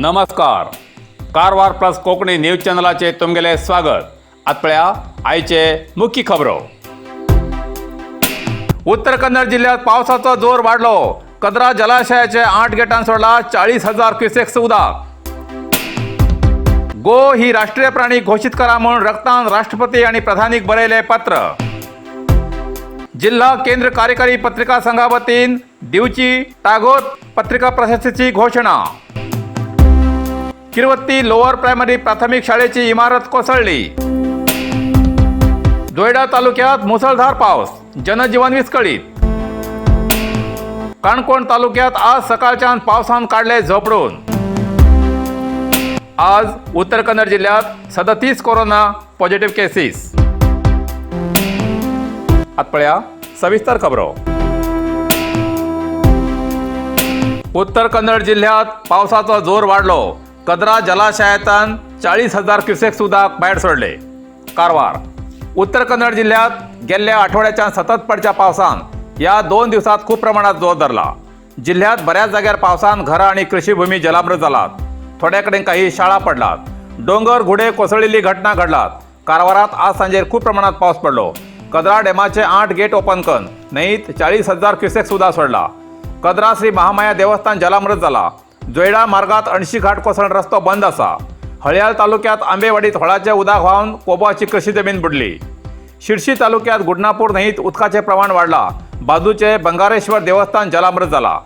नमस्कार, Karwar plus Konkani news चॅनलाचे तुमगेले स्वागत. आतां पळया आयचे मुख्य खबरो. उत्तर कन्नड जिल्ह्यात पावसाचो जोर वाडलो. कद्रा जलाशयाचे 8 गेटां सोडला 40,000 क्युसेक्स उदक. गो ही राष्ट्रीय प्राणी घोषित करा म्हणून रक्तान राष्ट्रपती आणि प्रधानीक बरयले पत्र. जिल्हा केंद्र कार्यकारी पत्रिका संघा वतीन दिवची टागोर पत्रिका प्रशस्तीची घोषणा. किरवत्ती लोअर प्रायमरी प्राथमिक शाळेची इमारत कोसळली. जोयडा तालुक्यात मुसळधार पाऊस, जनजीवन विस्कळीत. काणकोण तालुक्यात आज सकाळच्यान पावसान काढले झोपडून. आज उत्तर कन्नड जिल्ह्यात 37 कोरोना पॉझिटिव्ह केसीस. आतां पळया सविस्तर खबरो. उत्तर कन्नड जिल्ह्यात पावसाचो जोर वाडलो. कद्रा जलाशयातान 40,000 क्युसेक्स उदक भायर सोडले. कारवार. उत्तर कन्नड जिल्ह्यात गेल्ल्या आठवड्याच्या सतत पडच्या पावसान या 2 दिवसात खूप प्रमाणात जोर धरला. जिल्ह्यात बऱ्याच जाग्यार पावसान घरां आणि कृषीभूमी जलामृत जालात. थोड्या कडेन काही शाळा पडलात. डोंगर घुडे कोसळिल्ली घटना घडलात. कारवारात आज सांजेर खूप प्रमाणात पावस पडलो. कद्रा डॅमाचे 8 गेट ओपन करून न्हंयत 40,000 क्युसेक्स उदक सोडला. कद्रा श्री महामाया देवस्थान जलामृत जाला. जोयडा मार्गात अणशी घाट कोसळून रस्तो बंद आसा. हळयाल तालुक्यात आंबेवाडीत होळाचे उदक व्हांवन कोबाची कृषी जमीन बुडली. शिर्शी तालुक्यात गुडनापूर न्हंयत उदकाचे प्रमाण वाडला. बाजूचे बंगारेश्वर देवस्थान जलामृत जाला.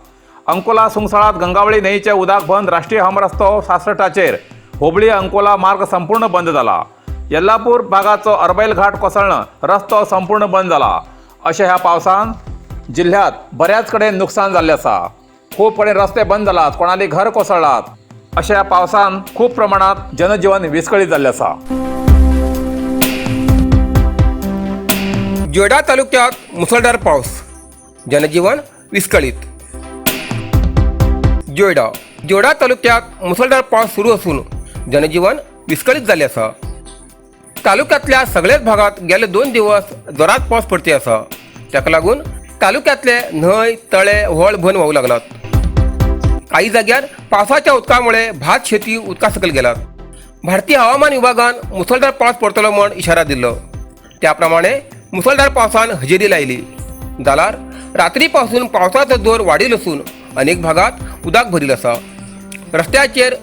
अंकोला सुंगसाळात गंगावळी न्हंयचे उदक बंद राष्ट्रीय हमरस्तो 66 होबळी अंकोला मार्ग संपूर्ण बंद जाला. येल्लापूर भागाचो अरबैल घाट कोसळणं रस्तो संपूर्ण बंद जाला. अशा ह्या पावसान जिल्ह्यात बऱ्याच कडेन नुकसान जाल्लें आसा. खूब कडेन रस्ते बंद जालात, कोणाली घर कोसळ्ळात. अशा ह्या पावसान खूब प्रमाणात जनजीवन विस्कळीत जाल्लें आसा. जोयडा तालुक्यात मुसळधार पाऊस, जनजीवन विस्कळीत. जोयडा जोयडा तालुक्यात मुसळधार पाऊस सुरू असून जनजीवन विस्कळीत झाले आसा. तालुक्यातल्या सगळ्याच भागात गेले 2 दिवस जोरात पाऊस पडते आसा. ताका लागून तालुक्यातले न्हंय, तळे, व्हळ भरून व्हावू लागलात. काही जाग्यार पावसाच्या उदकामुळे भात शेती उदका सकयल गेलात. भारतीय हवामान विभागान मुसळधार पावस पडतलो म्हण इशारा दिल्लो, त्या प्रमाणे मुसळधार पावसान हजेरी लायली. जाल्यार रात्री पासून पावसाचो जोर वाडील असून अनेक भागात उदक भरील आसा. रस्त्याचेर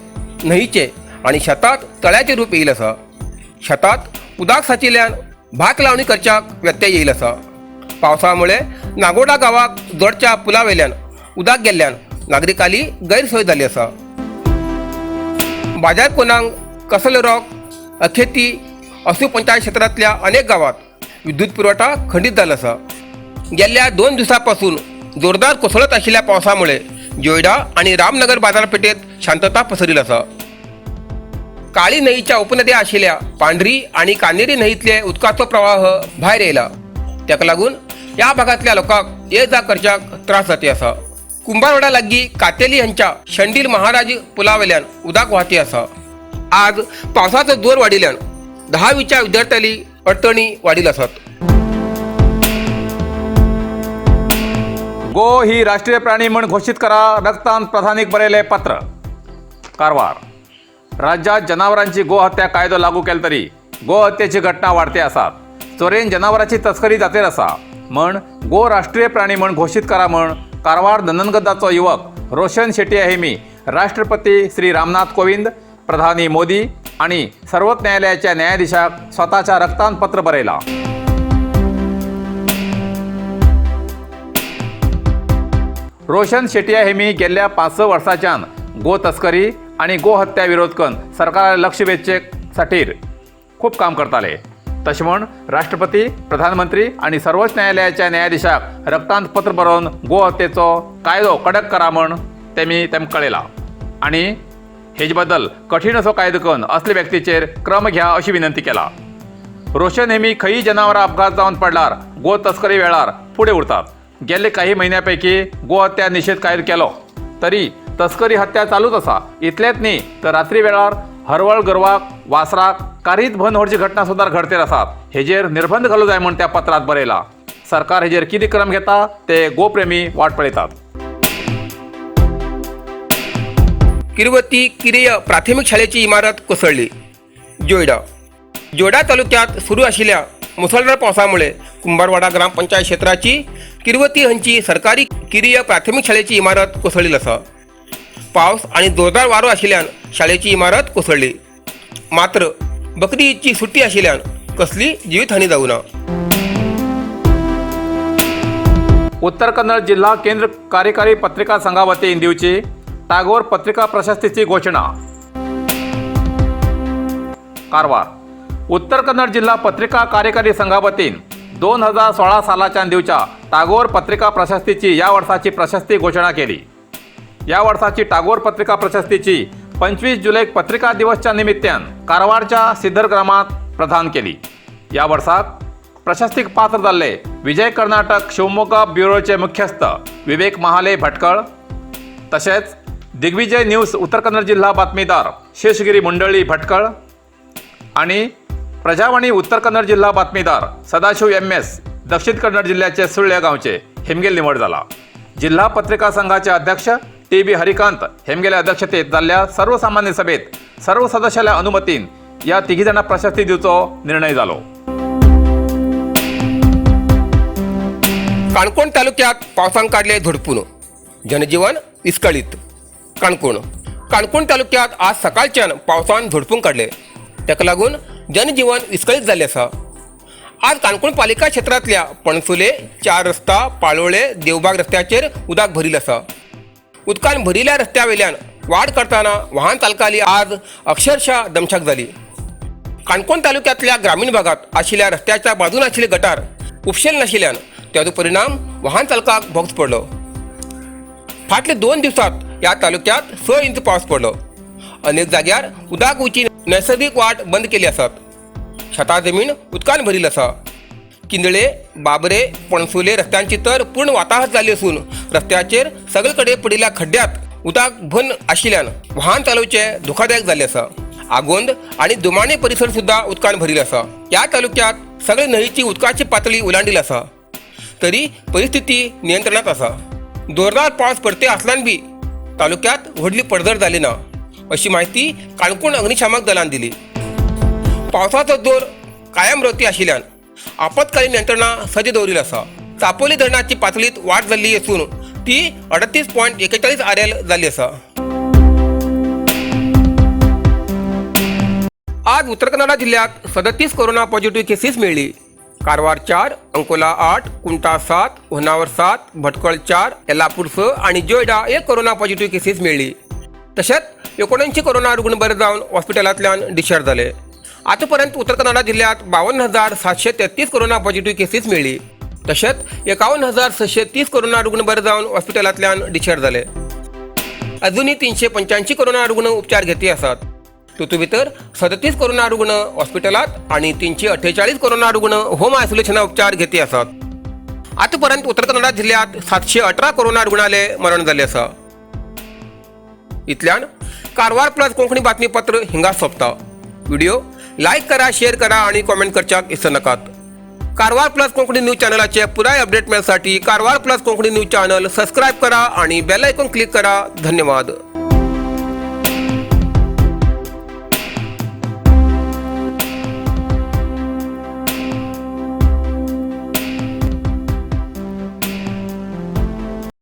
न्हंयचे आनी शेतात तळ्याचे रूप येईल आसा. शेतात उदक साचिल्ल्यान भात लावणी करच्याक व्यत्यय येईल आसा. पावसामुळे नागोडा गांवाक जोडच्या पुला वयल्यान उदक गेल्ल्यान नागरिकांली गैरसोय जाली आसा. बाजार कोनांग, कसल रॉक, अखेती असू पंचायत क्षेत्रांतल्या अनेक गावात विद्युत पुरवठा खंडित जालो आसा. गेल्ल्या 2 दिवसापासून जोरदार कोसळत आशिल्ल्या पावसामुळे जोयडा आणि रामनगर बाजारपेठेत शांतता पसरिल आसा. काळी न्हंयच्या उपनद्या आशिल्ल्या पांढरी आणि कानेरी न्हंयतले उदकाचो प्रवाह भायर येयला. ताका लागून ह्या भागांतल्या लोकांक ये जा करच्याक त्रास जाते आसा. कुंभारवाडा लागीं कातेली हांच्या शंडील महाराज पुलावेल्यान उदक वाहती आसा. आज पावसाचो जोर वाडिल्ल्यान 10वीच्या विद्यार्थ्यांली अडचणी वाडील आसात. गो ही राष्ट्रीय प्राणी म्हूण घोषित करा, रक्तान प्रधानीक बरयले पत्र. कारवार. राज्यात जनावरांची गोहत्या कायदो लागू केलो तरी गोहत्येची घटना वाडते आसात. चोरयेन जनावरांची तस्करी जातेर आसा म्हण गो राष्ट्रीय प्राणी म्हूण घोषित करा म्हण कारवार नंदनगदाचो युवक रोशन शेट्टी हेमी राष्ट्रपती श्री रामनाथ कोविंद, प्रधानी मोदी आणि सर्वोच्च न्यायालयाच्या न्यायाधीशाक स्वतःच्या रक्तान पत्र बरयला. रोशन शेटिया हेमी गेल्ल्या 5-6 वर्साच्यान गो तस्करी आणि गो हत्या विरोध करून सरकाराक लक्ष वेधचे खातीर खूब काम करताले. तशें म्हण राष्ट्रपती, प्रधानमंत्री आणि सर्वोच्च न्यायालयाच्या न्यायाधीशाक रक्तांत पत्र बरोवन गो हत्येचो कायदो कडक करा म्हण तेमी तेमकां कळयला आनी हेजे बद्दल कठीण असो कायदो करून असले व्यक्तीचेर क्रम घ्या अशी विनंती केला. रोशन हेमी खंयी जनावरां अपघात जावन पडल्यार गो तस्करी वेळार फुडें उरतात. गेल्ले काही म्हयन्या पैकी गो हत्या निशेध कायदो केलो तरी तस्करी हत्या चालूच आसा. इतलेंच न्ही तर रात्री वेळार हरवळ गोरवाक, वासराक कारीत भन व्हरची घटना सुद्दां घडतेर आसात. हेजेर निर्बंध घालूं जाय म्हूण त्या पत्रांत बरयला. सरकार हेजेर कितें क्रम घेता ते गोप्रेमी वाट पळयतात. किरवती किरेय प्राथमिक शाळेची इमारत कोसळली. जोयडा. जोयडा तालुक्यात सुरू आशिल्ल्या मुसळधार पावसामुळे कुंभारवाडा ग्रामपंचायत क्षेत्राची किरवती हंची सरकारी किरीय प्राथमिक शाळेची इमारत कोसळली आसा. पावस आणि जोरदार वारो आशिल्ल्यान शाळेची इमारत कोसळली. मात्र बकरी ईदची सुट्टी आशिल्ल्यान कसली जीवितहानी जाऊ ना. उत्तर कन्नड जिल्हा केंद्र कार्यकारी पत्रिका संघावतीन दिवची टागोर पत्रिका प्रशस्तीची घोषणा. कारवार. उत्तर कन्नड जिल्हा पत्रिका कार्यकारी संघावतीन 2016 सालाच्यान दिवच्या टागोर पत्रिका प्रशस्तीची या वर्षाची प्रशस्ती घोषणा केली. या वर्षाची टागोर पत्रिका प्रशस्तीची 25 जुलै पत्रिका दिवसच्या निमित्तान कारवारच्या सिद्धरग्रामात प्रदान केली. या वर्षात प्रशस्तीक पात्र जाल्ले विजय कर्नाटक शिवमोग्गा ब्युरोचे मुख्यस्थ विवेक महाले भटकळ, तशेंच दिग्विजय न्यूज उत्तर कन्नड जिल्हा बातमीदार शेषगिरी मुंडळी भटकळ आणि प्रजावाणी उत्तर कन्नड जिल्हा बातमीदार सदाशिव MS दक्षिण कन्नड जिल्ह्याचे सुळ्या गावचे हेमगेल निवड झाला. जिल्हा पत्रिका संघाचे अध्यक्ष टी बी हरिकांत हेमगेल्या अध्यक्षतेत जाल्ल्या सर्वसामान्य सभेत सर्व सदस्याच्या अनुमतीन या तिघी जाणां प्रशस्ती दिवचो निर्णय जालो. काणकोण तालुक्यात पावसान काडले झोडपून, जनजीवन विस्कळीत. काणकोण. काणकोण तालुक्यात आज सकाळच्यान पावसान झोडपून काडले. ताका लागून जनजीवन विस्कळीत जाल्लें आसा. आज काणकोण पालिका क्षेत्रांतल्या पणसुले, चार रस्ता, पाळोळे, देवबाग रस्त्याचेर उदक भरिल्लें आसा. उदकान भरिल्ल्या रस्त्या वयल्यान वाड करतना वाहन चालकाली आज अक्षरशः दमछाक जाली. काणकोण तालुक्यांतल्या ग्रामीण भागात आशिल्ल्या रस्त्याच्या बाजून आशिल्ले गटार उपशेल नाशिल्ल्यान ताजो परिणाम वाहन चालकाक भोगचो पडलो. फाटले 2 दिवसात ह्या तालुक्यात 6 इंच पावस पडलो. अनेक जाग्यार उदक वचची नैसर्गिक वाट बंद केली आसात. शेतां जमीन उदकान भरिल्ली आसा. किंदळे, बाबरे, पणसुले रस्त्यांची तर पूर्ण वाताहत जाल्ली आसून रस्त्याचेर सगळे कडेन पडिल्ल्या खड्ड्यांत उदक भरून आशिल्ल्यान वाहन चालोवचें धोकादायक जाल्लें आसा. आगोंद आनी दुमाणे परिसर सुद्दां उदकान भरिल्लो आसा. ह्या तालुक्यांत सगळे न्हंयची उदकाची पातळी उलांडिल्ली आसा, तरी परिस्थिती नियंत्रणात आसा. जोरदार पावस पडते आसल्यान बी तालुक्यात व्हडली पडझड जाली ना, अशी माहिती काणकोण अग्निशामक दलान दिली. पावसाचो जोर कायम रावती आशिल्ल्यान आपत्कालीन यंत्रणा सज्ज दवरिल्ली आसा. चापोली धरणाची पातळीत वाड जाल्ली आसून ती 38.41 RL जाल्ली आसा. आज उत्तर कन्नडा जिल्ह्यात 37 कोरोना पॉझिटिव्ह केसीस मेळ्ळी. कारवार 4, अंकोला 8, कुमठा 7, होन्नावर 7, भटकळ 4, येल्लापूर 6 आनी जोयडा 1 कोरोना पॉझिटिव्ह केसीस मेळ्ळी. तशेंच 79 कोरोना रुग्ण बरे जावन हॉस्पिटलांतल्यान डिस्चार्ज जाले. आतापर्यंत उत्तर कन्नडा जिल्ह्यात 52,733 कोरोना पॉझिटिव्ह केसीस मेळ्ळी. तशेंच 51,630 कोरोना रुग्ण बरे जावन हॉस्पिटलांतल्यान डिस्चार्ज जाले. अजूनही 385 कोरोना रुग्ण उपचार घेती आसात. तातूंत भितर 37 कोरोना रुग्ण हॉस्पिटलांत आनी 348 कोरोना रुग्ण होम आयसोलेशना उपचार घेती आसात. आतापर्यंत उत्तर कन्नडा जिल्ह्यात 718 कोरोना रुग्णाले मरण जाल्लें आसा. इतल्यान कारवार प्लस कोंकणी बातमीपत्र हिंगा सोंपता. व्हिडिओ लायक करा, शेअर करा आणि कॉमेंट करच्याक विसर नाकात. कारवार प्लस कोंकणी न्यूज चॅनलाचे पुराय update मेळसाठी Karwar plus Konkani news channel subscribe करा आणि बेल आयकॉन क्लिक करा. धन्यवाद.